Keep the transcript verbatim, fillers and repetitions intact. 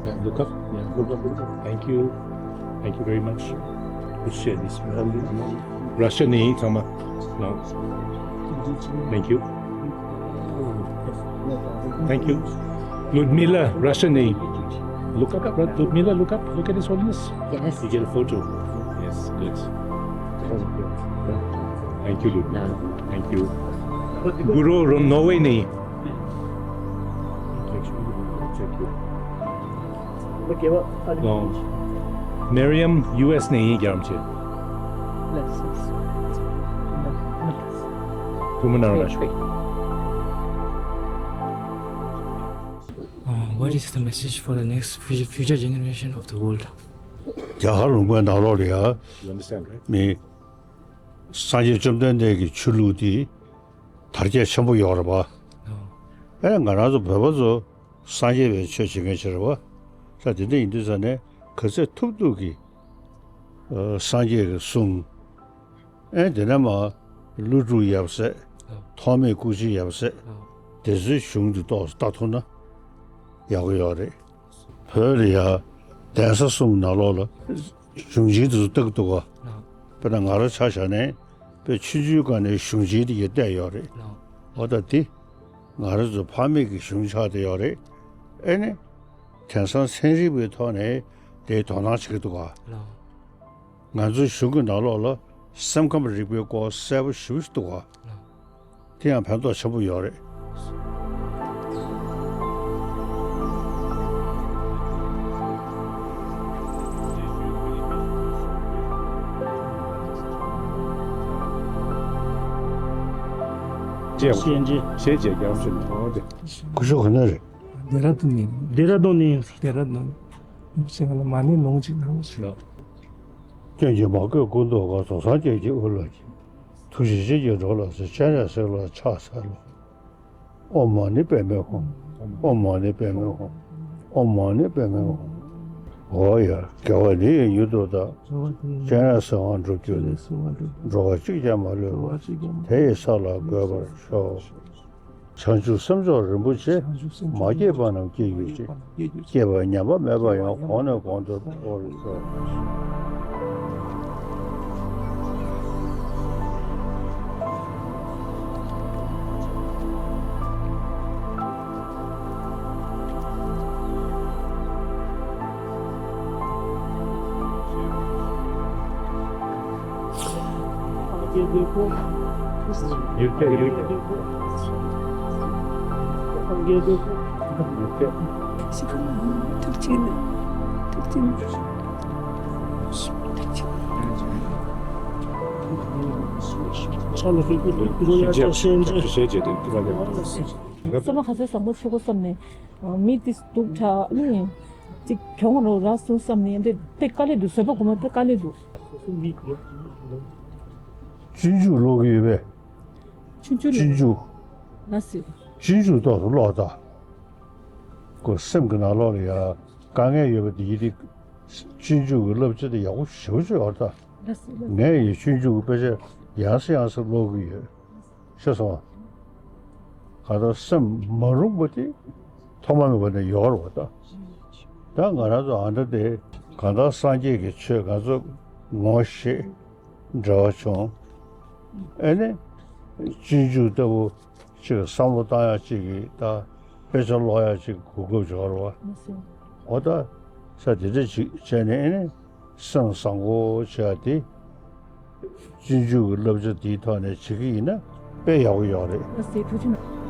Look up. Yeah, look up. Thank you. Thank you very much. Appreciate this. Russia ནས་ཚང་མ། No. Thank you. Thank you. Ludmila, Russia ནས། Look up, Ludmila, look up. Look at His Holiness. Yes. You get a photo. Yes, good. Thank you, Ludmila. Thank you. Guru from Norway ནས། Miriam, U S ནས་ཡིན། རྒྱལ་རམ་ཆེ། ཐུགས་མི་གནང་རོགས། Uh, what is the message for the next future, future generation of the world? རྒྱ་གར་ལུང་པའི་ནང་ལོགས་ལ་ཡ། You understand, right? མི། སངས་རྒྱས་བཅོམ་ལྡན་འདས་ཀྱི་ཆོས་ལུགས་འདི་དར་རྒྱས་ཆེན་པོ་ཡོད་རེད་པ། ཨེ་ང་རང་ཚོ་བོད་པ་ཚོ་སངས་རྒྱས་པའི་ཆོས་བྱེད་མཁན་ཞིག་རེད་པ། ས་དེ་འདྲ་ཡིན་དུས་ས་ནས་ག་ཚད་ཐུབ་ཐུབ་ཀྱིས་ཨ་སངས་རྒྱས་ཀྱི་གསུང་། ཨེ་དེ་ནས་མ་ཀླུ་སྒྲུབ་ཡབ་སྲས། ཐོགས་མེད་སྐུ་མཆེད་ཡབ་སྲས། དེ་ཚོའི་གཞུང་འདི་ཏོག་ཙམ་ལྟ་ཐུབ་ན་ཡག་པོ་ཡོད་རེད། བོད་ལ་ཡ་གདན་ས་གསུམ་ནང་ལོགས་ལ་གཞུང་ཆེན་དེ་ཚོ་བཏགས་འདུག་ག། དཔེར་ན་ང་རང་ཆ་བཞག་ནས་དཔེ་ཆུང་ཆུང་སྒང་ནས་གཞུང་ཆེན་དེ་ག་བལྟས་ཡོད་རེད། འོ་ད་དེ་ང་རང་ཚོ་ཕ་མེས་ཀྱི་གཞུང་ཆགས་བསྡད་ཡོད་རེད། ཨེ་ནི་དེང་སང་ཚན་རིག་པའི་ཐོག་ནས་དེའི་དོ་སྣང་བྱེད་ཀྱི་འདུག་ག། ང་ཚོའི་གཞུང་གི་ནང་ལོགས་ལ་སེམས་ཁམས་རིག་པའི་སྐོར་གསལ་པོ་ཞེ་པོ་ཞིག་འདུག་ག། དེ་ཡང་ཕན་ཐོགས་ཆེན་པོ་ཡོད་རེད། ཅེས། ཤེས་རྗེས། ཤེས་རྗེས་རྒྱང་ཤིན་ཏུ་མཐོང་སྟེ། སྐུ་ཞབས་ག་ནས་རེད། ལྡེ་ར་ལྡུན་ནས། ལྡེ་ར་ལྡུན་ནས། ལྡེ་ར་ལྡུན། ཟེར་བ་ལ་མ་ཎི་ལུང་གཅིག་གནང་ཞིག་སྐྱོན་གྱིས་མ་གོས་སྐུ་མདོག་དཀར། རྫོགས་སངས་རྒྱས་ཀྱི་དབུ་ལ་བརྒྱན། ཐུགས་རྗེ་ཆེ་གི་འགྲོ་ལ་གསོལ། སྤྱན་རས་གཟིགས་ལ་ཕྱག་འཚལ་ལོ། ཨོཾ་མ་ཎི་པདྨེ་ཧཱུྃ། ཨོཾ་མ་ཎི་པདྨེ་ཧཱུྃ། ཨོཾ་མ་ཎི་པདྨེ་ཧཱུྃ། འོ་ཡ། དགེ་བ་འདི་ཡིས་མྱུར་དུ་བདག་སྤྱན་རས་གཟིགས་དབང་འགྲུབ་གྱུར་ནས། འགྲོ་བ་གཅིག་ཀྱང་མ་ལུས་པ། དེ་ཡི་ས་ལ་འགོད་པར་ཤོག་བྱང་ཆུབ་སེམས་མཆོག་རིན་པོ་ཆེ། མ་སྐྱེས་པ་རྣམས་སྐྱེ་གྱུར་ཅིག་སྐྱེས་པ་ཉམས་པ་མེད་པ་ཡང་། གོང་ནས་གོང་དུ་འཕེལ་བར་ཤོག་བསམ་པ་ག་ཚོད་བཟང་པོ་བྱེད་དགོས་བསམ་ནས། མི་དེ་སྡུག་དྲགས་ནི། ཅིག་གྱོང་རོགས་རག་སོང་བསམ་ནས་འདི་དཔེ་དཀའ་ལས་འདུག་བཟོད་པ་སྒོམ་པ་དཔེ་དཀའ་ལས་འདུག་སྤྱོད་འཇུག་ཀློག་གི་ཡོད་པས། སྤྱོད་འཇུག་ཀློག་སྤྱོད་འཇུག་ལ་སི། སྤྱོད་འཇུག་ཏོག་ཙམ་ཀློག་དང་། ཁོ་སེམས་ཀྱི་ནང་ལོགས་ལ་ཡ་དཀའ་ངལ་ཡོད་པ་དེ་ཡིན་ཏེ། སྤྱོད་འཇུག་གི་བསླབ་བྱ་དེ་ཡག་པོ་ཞེ་པོ་ཅིག་ཡོད་ད། ལ་སི་ལ་སི། ངས་ཡི་སྤྱོད་འཇུག་གི་དཔེ་ཆ་ཡང་སེ་ཡང་སེ་ཀློག་གི་ཡོད། ཤེས་སོང་། གང་ལྟར་སེམས་མ་རུངས་པ་དེ་ཐོག་མ་མེད་པ་ནས་ཡོད་རེད་པ་ད། ད་ང་རང་ཚོ་ཨ་འདྲ་དེ་གང་ལྟར་སངས་རྒྱས་ཀྱི་ཆོས་ང་ཚོ་ངོ་ཤེས། འབྲེལ་བ་བྱུང་། ཨེ་ནི། སྤྱོད་འཇུག་ལྟ་བུ་ཅིག་བསམ་བློ་བཏང་ཡག་ཅིག་གི་ད་དཔེ་ཆ་ཀློག་ཡག་ཅིག་གོ་སྐབས་ཡོད་རེད་པ། འོ་ད། ས་དེ་འདྲ་ཅིག་བྱས་ནས་ཨེ་ནི། སེམས་བཟང་པོ་བྱས་ཏེ། སྤྱོད་འཇུག་གི་བསླབ་བྱ་དེའི་ཐོག་ནས་བྱེད་ཀྱི་ཡིན་ན་དཔེ་ཡག་པོ་ཡོད་རེད། ལ་སི་ཐུགས་རྗེ་གནང་།